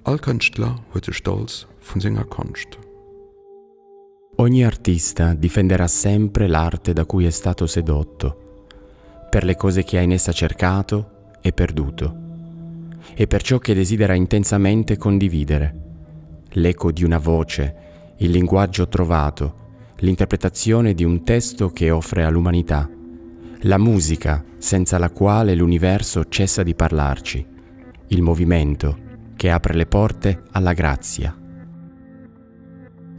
All Kënschtler huet de Stolz vun senger Konscht. Ogni artista difenderà sempre l'arte da cui è stato sedotto, per le cose che ha in essa cercato e perduto, e per ciò che desidera intensamente condividere, l'eco di una voce, il linguaggio trovato, l'interpretazione di un testo che offre all'umanità, la musica senza la quale l'universo cessa di parlarci, il movimento che apre le porte alla grazia.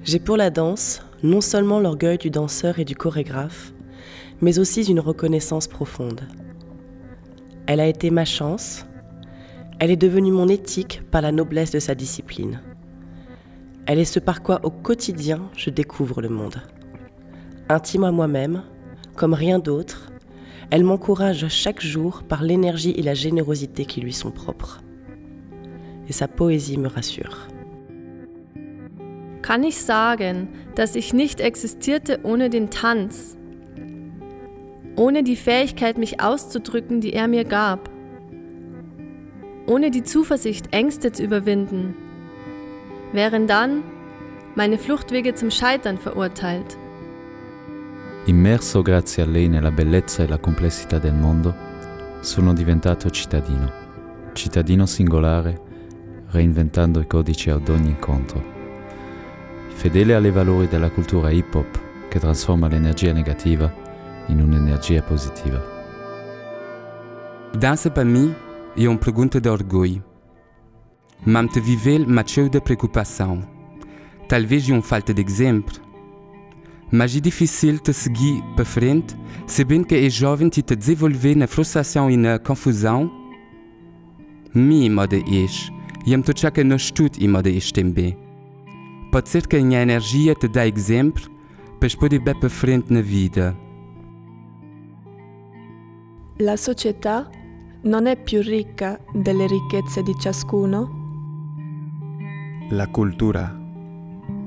J'ai pour la danse non seulement l'orgueil du danseur et du chorégraphe, mais aussi une reconnaissance profonde. Elle a été ma chance, elle est devenue mon éthique par la noblesse de sa discipline. Elle est ce par quoi au quotidien je découvre le monde. Intime à moi-même, comme rien d'autre, elle m'encourage chaque jour par l'énergie et la générosité qui lui sont propres. Et sa poésie me rassure. Kann ich sagen, dass ich nicht existierte ohne den Tanz, ohne die Fähigkeit, mich auszudrücken, die er mir gab, ohne die Zuversicht, Ängste zu überwinden, wären dann meine Fluchtwege zum Scheitern verurteilt. Immerso grazie a lei nella bellezza e la complessità del mondo, sono diventato cittadino, cittadino singolare, reinventando i codici ad ogni incontro. Fedele alle valori della cultura hip hop che trasforma l'energia negativa in un'energia positiva. Dança pa mi é um pergunta de orgulho. Mam te vivel ma cheu de preocupação. Talvez é um falta de exemplo. Mas é difícil te seguir para frente, sabendo que é jovem te te desenvolver na frustração e na confusão. Mi moda és, e am tot que nós tudo e moda és também. Pode ser que a minha energia te dá exemplo para poder bem para frente na vida. La società non è più ricca delle ricchezze di ciascuno? La cultura,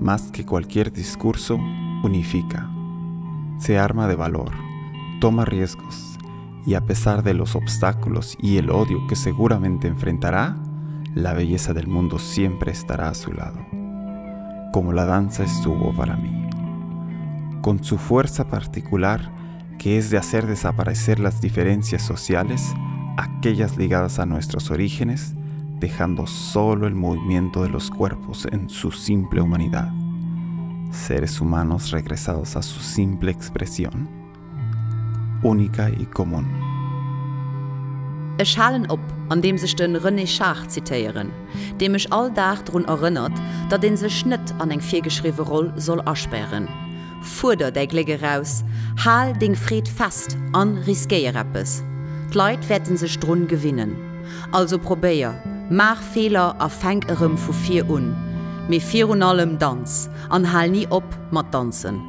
más que cualquier discurso, unifica. Se arma de valor, toma riesgos y a pesar de los obstáculos y el odio que seguramente enfrentará, la belleza del mundo siempre estará a su lado, como la danza estuvo para mí. Con su fuerza particular, que es de hacer desaparecer las diferencias sociales, aquellas ligadas a nuestros orígenes, dejando solo el movimiento de los cuerpos en su simple humanidad. Seres humanos regresados a su simple expresión, única y común. Ech halen op, andeems ech de René Char zitéieren, dee mech all Dag drun erënnert, datt een sech net an eng virgeschriwwe Roll soll aspären. Fuerder däi Gléck eraus, hal deng Freed fest an riskéier eppes. D'Leit wäerten sech drun gewinnen. Also probéier, maach Feeler a fänk erëm vu vir un. Mee virun allem danz an hal ni op mat danzen.